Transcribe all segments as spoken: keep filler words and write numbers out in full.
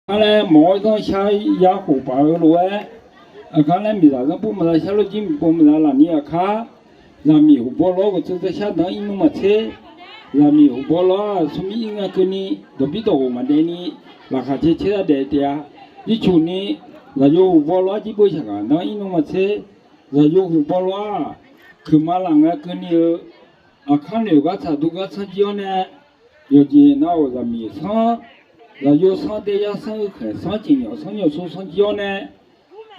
Aqkar laer mawq-awr zanrshar ya khof paf-eu lof-aer, aqkar laer miqzaq zanrpov maqza shar lor jir miqpov maqza laf ni aqkar, zaqmiq hoqbawr lawr ghawqtser tser shar dan-anr ir nmr maqtser. Zaqmiq hoqbawr lawr-aq smrmir ir nga keuvni, dawqbir dawqghof maqdaef ni, laqkhaq caer caer-aer daef taef-a. Jircuf ni, zaqyo hoqbawr lawr-aq jirbeu shaqghaq dan-anr ir nmr maqtser. Zaqyo hoqbawr lawr-aq, kuiqma laf nga keuvni-eu, aqkar noeq gar tsaq dur gar tsanr jir-awr nae, yawqjeq nav-euq zaqmiq sanr, zaqyo sanr daeyar sanr uirkhaeq sanr tiqnyawf sanr nyawqsur sanr jir-awr nae,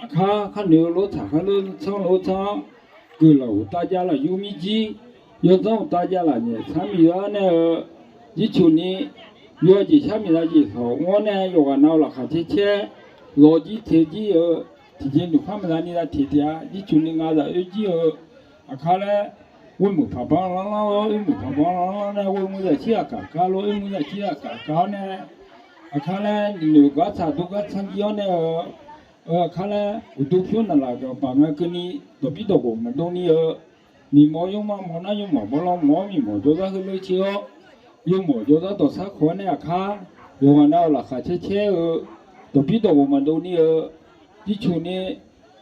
aqkar kharnoeq-eu lor tsaq kharnoeq tsanr lor tsanr-anr, guiqlanq uqtav jav laf yur mir jir, yawdzanr uqtav jav laf nyaef tsar miqzaq-anr nae-eu, jircuf ni, yawjeq shar miqzaq jeq sawq mr-awr nae yawqghaq nav-eu laqkhaq caer caer, lawq jir teq jir-eu, tiqjeq noeqkhar maqza ni za teq taef-a. Jircuf ni nga zaq oer jir-eu, aqkar laer, ghoer muiq paq banr lanrlanr-awr oer muiq paq banr lanrlanr nae ghoer muiq zaq shir aqkaq kar lor oer muiq zaq shir aqkaq kar-awr nae, aqkar laer noeq gar tsaq dur gar tsanr jir-awr nae-eu, aqkar laer uqduq pyur naqlaf gaq baq nga keuvni, dawqbir dawqghof maqdov ni-eu, miqmawf yawmaf mawf nar yawmaf bawrlawr mawf-awr miqmawf jawrzar heulof tser-awr, yawmaf jawrzar dawqsar khawf-awr nae aqkar, yawqghaq nav-euq laqkhaq caer caer-eu, dawqbir dawqghof maqdov ni-eu, jircuf ni,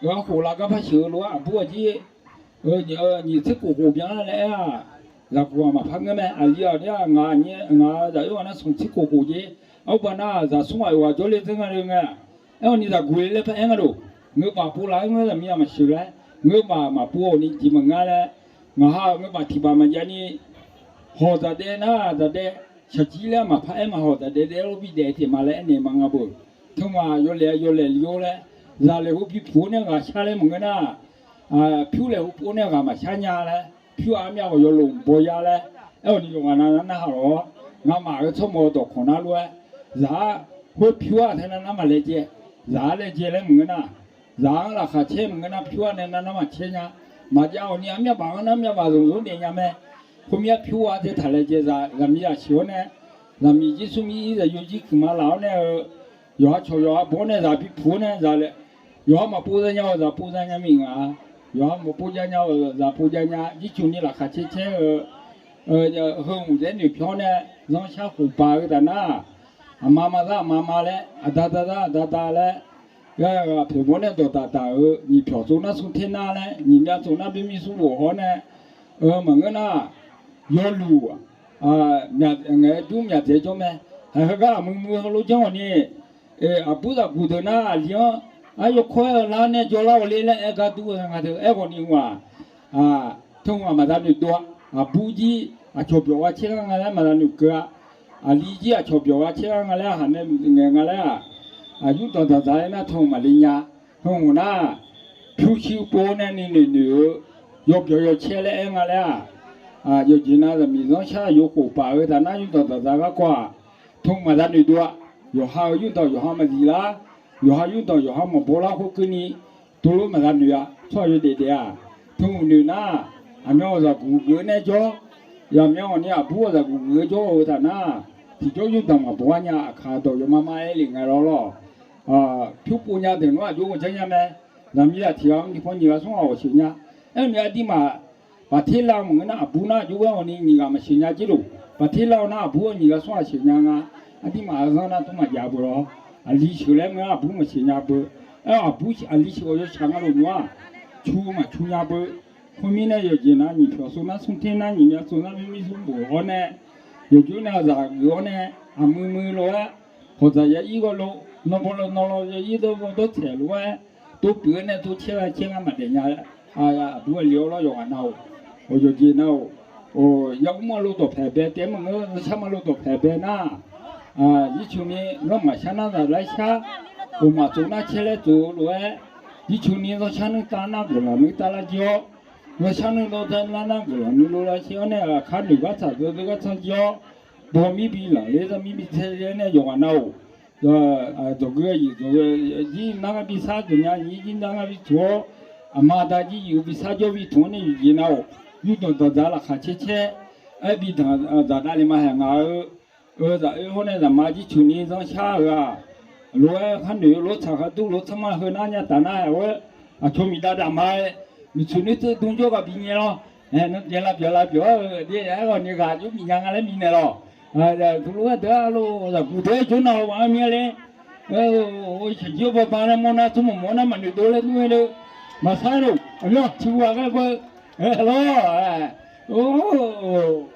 ghaq khof lar gar par sheuq-eu lof-aer aqbur aqjir nyiq tser khof khof byan laer aer-aq, zaqguq-aq maqpar ngeur mae. Aqli-aq nar ngaq nyi ngaq zaq oer ghaq nar smq tser khof khof jer. Arbar nar zaqsmr ghaq oeq ghaq jawrle dzeur nga le ngae. Aer-awq ni zaqguq-e laer par aer nga lof. Ngeur baf pov laf-aer ngeur zaqmiq-aq maqsheuq laer, ngeur baf maqpov-awq ni jeq maqnga laer, ngaq ha-euq ngeur baf tiq baf maqjav ni, hawq zaqdaev nar zaqdaev, shaqjir laer maqpar aer ma hawq zaqdaev daev-aer lof bi daef taef ma laer aernaeq ma nga beu. Teumaf yawlaeq yawlaeq li-awr laer, zaqlaeq heubi puq-awr nae ghaq shar laer maqngeur nar, pyur laeq heubi pov-awr nae ghaq maqshar nya laer, pyur-aq armyav ghawq yawlof baw ya laer, aer-awq ni yawqghaq nav narhaq lawq-awr, ngamaf-euq tsawrmawq-eu dawqkawq nar lof-aer, zaq-ar khoer pyur-aq teu nar nar maqlaejae, zaq-ar laejae laer maqngeur nar, zaq-anr laqkhaq caer maqngeur nar pyur-aq nae nar nar maqcaer nya, maqjav-awq ni armyav baf-anr nar armyav baf zanqzanr daef nya mae. Khoermir-aq pyur-aq teu taq laejae zaq, zaqmiq zaqsheuq-awr nae, zaqmiq jir smrmir ir zaqyo jir kuiqma laf-awr nae-eu, yawqha cawq yawqha baw-awr nae zaq bi puq-awr nae zaq laer, yawqha maqpov za nya-awq zaq pov za nya miqnga, yawqha maqpov jav nya-awq zaq pov jav nya. Jircuf ni laqkhaq caer caer-eu, heu mq daer noeqpyawr nae, zanrshar khof paq-eu taf nar, aqma ma zar aqma ma laer, aqda da zar aqda da laer, ghaq poeq bawr nae dawqdaq daq-euq nyiq pyawq tsov nar smr ter nar laer, nyiq myav tsov nar bymir smr bof hawr nae, maqngeur nar, yawluq ngaeq-aer dur myaq dzaeq jawr mae. Haiq heugar aqmuiq muiq heulof janr-awq ni, aqbur zaqguq deuq nar aqli-anr, ar yawkawr-aer-eu lar nae jawrlar-awq le laer aer gar dur-eu nga deuq aerghawq ni ghaq, teu ghaq maqza noeqdov-a. Aqbur jir aqcawq byawq gha caer gar nga laer maqza noeqkeuv-a. Aqli jir aqcawq byawq gha caer gar nga laer haq nae ngaeq nga laer-aq, aqyur danqdzaq dzaq-aer nar teu maqle nya. Heu hmq nar, pyurshuir pov nae nuinoeq noeq-eu, yawbyawq yawcaer laer aer nga laer-aq, yawqjeq nav zaqmiq zanrshar yawkhof paf-eu taf nar yurdanq danqdzaq garkawv-aq, teu maqza noeqdov-a. Yawqha-euq yurdanq yawqha maqzif lar, yawqha yurdanq yawqha maqbaw lar khoerkeuvni, teulof maqza noeq-a. Tsawrhaq yawdaef daef-aq, teu hmq noeq nar, aqmyan-awq zaqguq geuf-eu nae jawr, yaqmyan-awq ni aqbur-awq zaqguq geuf-eu jawr-eu taf nar, tiqjawr yurdanq maqbaw-ar nya. Aqkaq dawq yawma ma aer lef nga lawr lawr. Pyur pov nya deuq nar aqjox ghanqjanr nya mae. Zaqmiq aq tiq ghaq-anr nyiq paw nyiq ghaq smr ghaq awq sheuq nya. Aernaeq aqdirmaf, baqter lav-eu maqngeur nar aqbur nar aqjox ghae-awq ni nyiq ghaq maqsheuq nya jir lof. Baqter lav-eu nar aqbur-eu nyiq ghaq smr ghaq sheuq nya nga. Aqdirmaf-euq zanr nar tmr maqjav beu lawr. Aqli sheuq laer maqngeur aqbur maqsheuq nya beu. Aer-awq aqbur aqli sheuq-awq yawshaq nga lof nymr-aq, cu maqcu nya beu. Khoermirnae yawqjeq nav nyiq pyawq tsov nar smr ter nar nyiq myav tsov nar bymir smr bof hawr nae, yawqjeq nav zaq geuf-awr nae, aqmuiq muiq lof-aer, hawqdzaq ya ir ghawlo, nawbaw law nawlaw ya ir dawrbaw dawrtsaeq lof-aer, dawrpuiq-aer nae dawrcaer gha caer ngar maqdaef nya. Aqbur aqli-awr lawr yawqghaq nav-awq, yawqjeq nav-awq, yamr-eu lof dawqpaeq bae taef-aer maqngeur, zanrshar ma lof dawqpaeq bae nar, yircuf ni zanrmaq shar nar zaq laer shar, uqmaq tsov nar caer laer tsov-eu lof-aer, yircuf ni zanrshar nuir tav nar guiqlanq nuir tav lar jir-awr, zanrshar nuir lawr dar lar nar guiqlanq nuir lawr lar shir-awr nae aqkar noeq gar tsaq deuq deuq gar tsanr jir-awr, baw mir bi lanq ler zar mir bi tsaer ler nae yawqghaq nav-awq, dawqgui-a yiq dawq jir nar ngar bi sar deuq nya nyir jir nar ngar bi tmq-awr, aqma da jir yiq-eu bi sar jawr bi tmq-awr nae yawqjeq nav-awq, yurdanq danqdzaq laqkhaq caer caer, aer bi danqdzaq davle ma haeq ngaq-eu, eu zaq oer hawr nae zaqma jir cuf ni zanrshar-eu-aq, lof-aer khar noeq-eu lof tsaq khar dur lof tsanr ma heu nar nya taf nar haeq-aer, aqcawq miqdav daqma aer, miqtsoeq nuir tseuv dm jawr ghaq bi nyae lawr. Aer, nawr byav lav byav lav byawq-aer-eu de aer ghawq ni ghaq jov bif nya nga laer minaeq lawq. Teulof-aer deuq-a lof zaqguq deuq-aer jawr nar-eu ghaq-anr mir-a le. Shaqjir-awr baba laer mawr nar, tsawrmawq mawr nar maqnoeq dov laer nmr-aer leu, maqsar lor. Aqmyanr tiqghaq gar beu, lawr, or,